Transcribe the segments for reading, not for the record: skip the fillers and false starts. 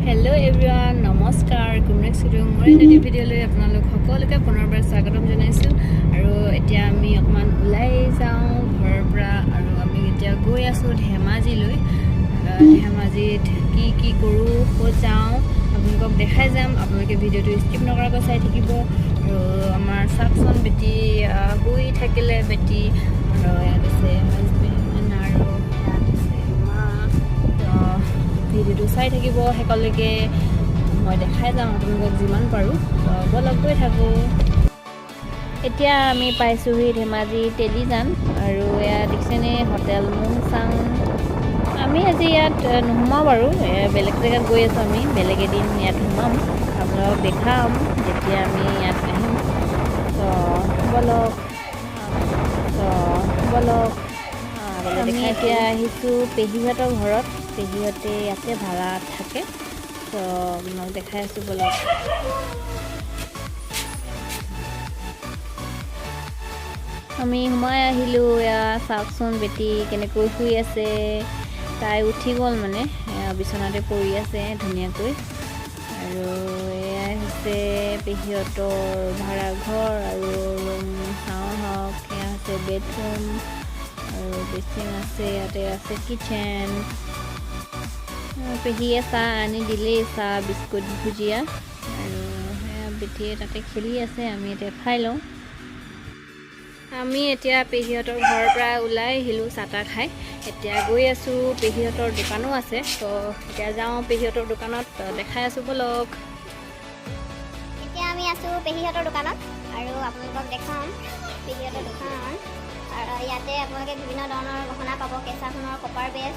Hello' everyone, নমস্কাৰ। কুমৰেক চুডুং মোৰ এটি ভিডিঅ'লৈ আপোনালোক সকলোকে পুনৰবাৰ স্বাগতম জনাইছোঁ। আৰু এতিয়া আমি অকণমান ওলাই যাওঁ ঘৰৰ পৰা আৰু আমি এতিয়া গৈ আছোঁ ধেমাজিলৈ। ধেমাজিত কি কি কৰোঁ, ক'ত যাওঁ আপোনালোকক দেখাই যাম। আপোনালোকে ভিডিঅ'টো স্কিপ নকৰাকৈ চাই থাকিব। আৰু আমাৰ চাওকচোন, বেটি শুই থাকিলে বেটি। আৰু ইয়াত আছে হাজবেণ্ড আৰু ইয়াত আছে মা। তো ভিডিঅ'টো চাই থাকিব শেষলৈকে, মই দেখাই যাম আপোনালোকক যিমান পাৰোঁ। তো ব'লক, গৈ থাকোঁ। এতিয়া আমি পাইছোঁহি ধেমাজি তেলিজান আৰু এয়া দেখিছেনে হোটেল মুংচাং। আমি আজি ইয়াত নোসোমাওঁ বাৰু, বেলেগ জেগাত গৈ আছোঁ। আমি বেলেগ এদিন ইয়াত সোমাম, আপোনালোকক দেখাম যেতিয়া আমি ইয়াত আহিম। তো ব'লক, তো ব'লক। আমি এতিয়া আহিছোঁ পেহীহঁতৰ ঘৰত। পেহীহঁতে ইয়াতে ভাড়াত থাকে। তো আপোনাক দেখাই আছোঁ, ব'লক। আমি সোমাই আহিলোঁ। এয়া চাওকচোন, বেটি কেনেকৈ শুই আছে। তাই উঠি গ'ল, মানে এয়া বিচনাতে পৰি আছে ধুনীয়াকৈ। আৰু এয়াই হৈছে পেহীহঁতৰ ভাড়াঘৰ আৰু ৰুম চাওঁ আহক। এয়া হৈছে বেডৰুম আৰু বেচিন আছে ইয়াতে, আছে কিটচেন। পেহীয়ে চাহ আনি দিলেই, চাহ, বিস্কুট, ভুজিয়া। আৰু সেয়া বেটিয়ে তাতে খেলি আছে। আমি এতিয়া খাই লওঁ। আমি এতিয়া পেহীহঁতৰ ঘৰৰ পৰা ওলাই আহিলোঁ চাহ তাহ খাই। এতিয়া গৈ আছোঁ, পেহীহঁতৰ দোকানো আছে। তো এতিয়া যাওঁ পেহীহঁতৰ দোকানত, তো দেখাই আছোঁ, ব'লক। এতিয়া আমি আছোঁ পেহীহঁতৰ দোকানত আৰু আপোনালোকক দেখাম পেহীহঁতৰ দোকান। আৰু ইয়াতে আপোনালোকে বিভিন্ন ধৰণৰ গহনা পাব, কেঁচা সোণৰ, কপাৰ বেছ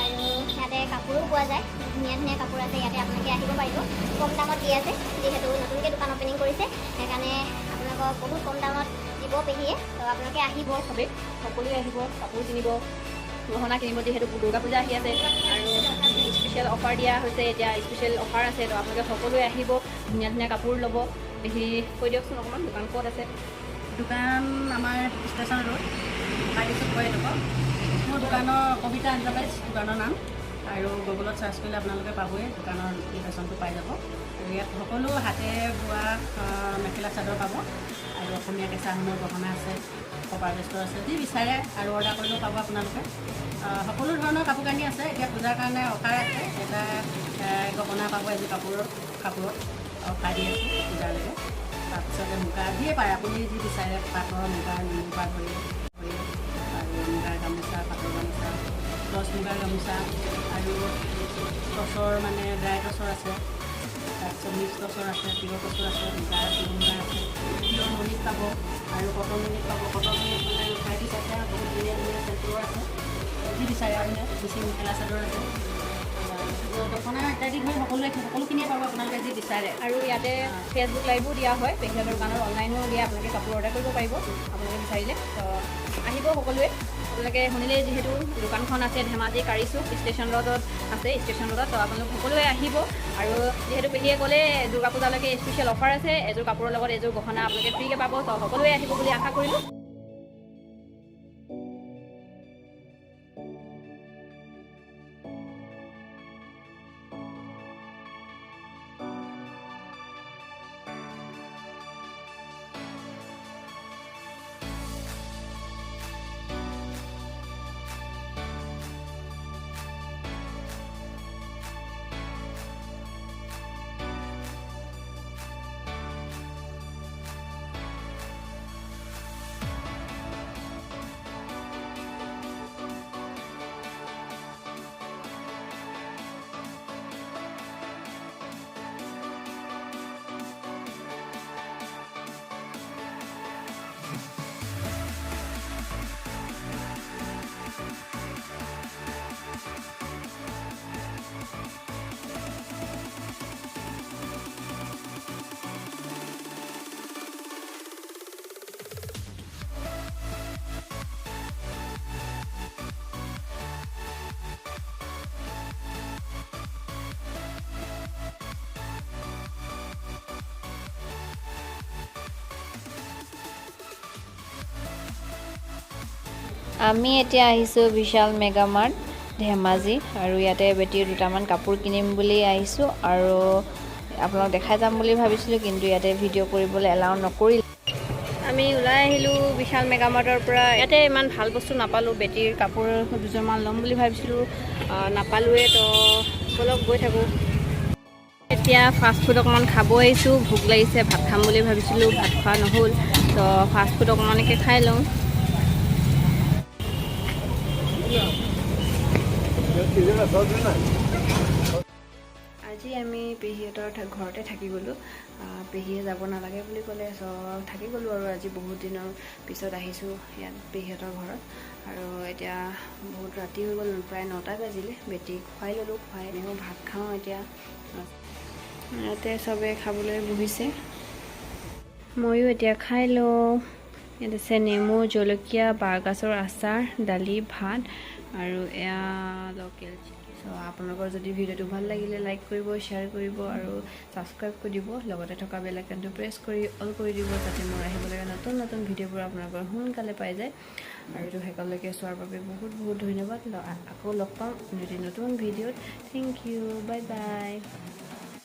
আৰু ইয়াতে কাপোৰো পোৱা যায়। ধুনীয়া ধুনীয়া কাপোৰ আছে ইয়াতে, আপোনালোকে আহিব পাৰিব। কম দামত দি আছে, যিহেতু নতুনকৈ দোকান অ'পেনিং কৰিছে, সেইকাৰণে আপোনালোকক বহুত কম দামত দিব পেহীয়ে। তো আপোনালোকে আহিব। চবেই, সকলোৱে আহিব, কাপোৰ কিনিব, গহনা কিনিব, যিহেতু দুৰ্গা পূজা আহি আছে আৰু স্পেচিয়েল অফাৰ দিয়া হৈছে। এতিয়া স্পেচিয়েল অফাৰ আছে, তো আপোনালোকে সকলোৱে আহিব, ধুনীয়া ধুনীয়া কাপোৰ ল'ব। পেহী, কৈ দিয়কচোন অকণমান, দোকান ক'ত আছে? দোকান আমাৰ ষ্টেচন ৰোড, কাৰিচুক কয় এইডোখৰ। মোৰ দোকানৰ কবিতা এণ্টাৰপ্ৰাইজ দোকানৰ নাম আৰু গুগলত চাৰ্চ কৰিলে আপোনালোকে পাবই, দোকানৰ লোকেশ্যনটো পাই যাব। আৰু ইয়াত সকলো হাতে বোৱা মেখেলা চাদৰ পাব আৰু অসমীয়া কেঁচা সোণৰ গহনা আছে, কপাৰ বেষ্টৰ আছে, যি বিচাৰে আৰু অৰ্ডাৰ কৰিলেও পাব আপোনালোকে। সকলো ধৰণৰ কাপোৰ কানি আছে। এতিয়া পূজাৰ কাৰণে অফাৰ আছে। এটা গহনা পাব এযোৰ কাপোৰত অফাৰ দি আছোঁ পূজালৈকে। তাৰপিছতে মুগা যিয়ে পায়, আপুনি যি বিচাৰে, পাটৰ, মুগাৰ, নুনি পৰা ধৰি আৰু মুগাৰ গামোচা, পাটৰ গামোচা, টচ মুগাৰ গামোচা আৰু টচৰ, মানে ড্ৰাই টচৰ আছে। তাৰপিছত মিক্স টচৰ আছে, পিয়ৰ টচৰ আছে, মুগাৰ, পিয়ৰ মুগাৰ আছে। পিয়ৰ নুনিত পাব আৰু কটন নুনিত পাব। কটন নুনিত মানে ভেৰাইটিছ আছে, বহুত ধুনীয়া ধুনীয়া চেম্পুলৰ আছে। যি বিচাৰে আপুনি, মিচিং মেখেলা চাদৰ আছে, দখনা ইত্যাদি ধৰি সকলোৱে সকলোখিনিয়ে পাব আপোনালোকে যি বিচাৰে। আৰু ইয়াতে ফেচবুক লাইভো দিয়া হয় পেহীহঁতৰ দোকানত, অনলাইনো দিয়ে। আপোনালোকে কাপোৰ অৰ্ডাৰ কৰিব পাৰিব আপোনালোকে বিচাৰিলে। তো আহিব সকলোৱে। আপোনালোকে শুনিলেই, যিহেতু দোকানখন আছে ধেমাজি কাৰিচুক ষ্টেচন ৰোডত আছে, ষ্টেচন ৰোডত। তো আপোনালোক সকলোৱে আহিব। আৰু যিহেতু পেহীয়ে ক'লে দুৰ্গা পূজালৈকে স্পেচিয়েল অফাৰ আছে, এযোৰ কাপোৰৰ লগত এযোৰ গহনা আপোনালোকে ফ্ৰীকৈ পাব। তো সকলোৱে আহিব বুলি আশা কৰিলোঁ। আমি এতিয়া আহিছোঁ বিশাল মেগামাৰ্ট। ধেমাজি আৰু ইয়াতে বেটীৰ দুটামান কাপোৰ কিনিম বুলি আহিছোঁ আৰু আপোনাক দেখাই যাম বুলি ভাবিছিলোঁ, কিন্তু ইয়াতে ভিডিঅ' কৰিবলৈ এলাউ নকৰিলে। আমি ওলাই আহিলোঁ বিশাল মেগামাৰ্টৰ পৰা। ইয়াতে ইমান ভাল বস্তু নাপালোঁ। বেটীৰ কাপোৰ দুযোৰমান ল'ম বুলি ভাবিছিলোঁ, নাপালোৱে। তো ব'লক গৈ থাকোঁ। এতিয়া ফাষ্ট ফুড অকণমান খাব আহিছোঁ। ভোক লাগিছে, ভাত খাম বুলি ভাবিছিলোঁ, ভাত খোৱা নহ'ল। তো ফাষ্ট ফুড অকণমানকৈ খাই লওঁ। আজি আমি পেহীহঁতৰ ঘৰতে থাকি গ'লোঁ। পেহীয়ে যাব নালাগে বুলি ক'লে, চ' থাকি গ'লোঁ। আৰু আজি বহুত দিনৰ পিছত আহিছোঁ ইয়াত পেহীহঁতৰ ঘৰত। আৰু এতিয়া বহুত ৰাতি হৈ গ'ল, প্ৰায় 9টা বাজিলে। বেটীক খুৱাই ল'লোঁ, খুৱাই আমিও ভাত খাওঁ এতিয়া। ইয়াতে চবে খাবলৈ বহিছে, ময়ো এতিয়া খাই লওঁ। ইয়াত আছে নেমু, জলকীয়া, বাঁহগাজৰ আচাৰ, দালি, ভাত আৰু এয়া লোকেল চিকেন। চ' আপোনালোকৰ যদি ভিডিঅ'টো ভাল লাগিলে লাইক কৰিব, শ্বেয়াৰ কৰিব আৰু ছাবস্ক্ৰাইব কৰি দিব। লগতে থকা বেল আইকনটো প্ৰেছ কৰি অল কৰি দিব, যাতে মোৰ আহিবলগীয়া নতুন নতুন ভিডিঅ'বোৰ আপোনালোকৰ সোনকালে পাই যায়। আৰু এইটো শেষলৈকে চোৱাৰ বাবে বহুত বহুত ধন্যবাদ। আকৌ লগ পাম এটি নতুন ভিডিঅ'ত। Thank you, bye bye.